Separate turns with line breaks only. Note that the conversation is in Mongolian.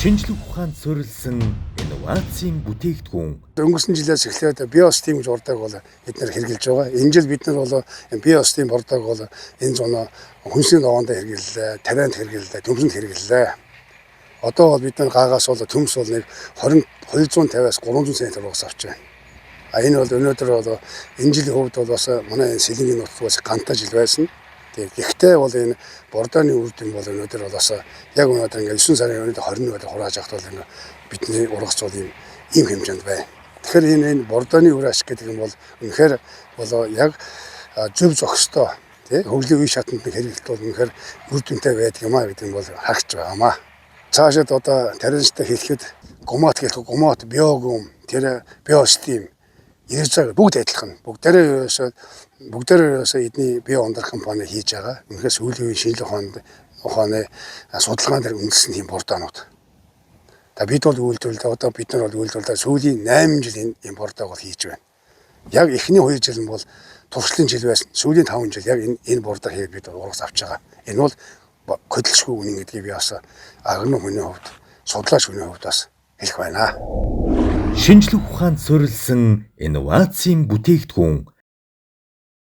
Шинжлэх ухаанд суурилсан инновацийн бүтээгдэхүүн.
Өнгөрсөн жилээс эхлээд BioSteam гэж урдааг бол бид нэр хэрэглэж байгаа. Энэ жил бид нар бол BioSteam бордог бол энэ зунаа хүнсний ногоонд хэрэглэлээ, тарианд хэрэглэлээ, төмсөнд хэрэглэлээ. Одоо бол бид нар гаагаас бол төмс бол нэг 20 250-аас 300 см ургас авч байна. А энэ бол өнөөдөр бол энэ жилийн хувьд бол бас манай энэ Сэлэнгийн нутаг бас гантай жил байсан. Тэгээд гэхдээ бол энэ бордооны үр дүн бол өнөөдөр бол бас яг өнөөдөр ингээд 9 сарын өнөөдөр 21-нд хурааж авах бол энэ бидний ургац бол ийм хэмжээнд байна. Тэгэхээр энэ бордооны үр ашиг гэдэг юм бол үнэхээр бол яг зөв зохистой тий хөгжлийн үе шатанд хэрэглэлт бол үнэхээр үр дүнтэй байдаг юм а гэдэг нь бол харагч байгаамаа. Цаашид одоо тарианчтай хэлэхэд гумат гэх гумат, биогум, тэр биостим ирж бүгд адилхан. Бүгдээрээ ерөөсөө эдний био ундрах компани хийж байгаа. Үнэхээр сүүлийн үеийн шинжлэх ухааны судалгаан дээр үндэслэн тийм бордоонууд. Та бид бол үйлдвэрлэлээ одоо бид нар бол үйлдвэрлэлээ сүүлийн 8 жил энэ бордоог бол хийж байна. Яг эхний 2 жил нь бол туршлын жил байсан. Сүүлийн 5 жил яг энэ бордоо хийгээд бид ургац авч байгаа. Энэ бол хөдөлшгүй үнэн гэдгийг би бас агроном хүний хувьд, судлаач хүний хувьд бас хэлэх байна.
Шинжлэх ухаанд суурилсан инновацийн бүтээгдэхүүн.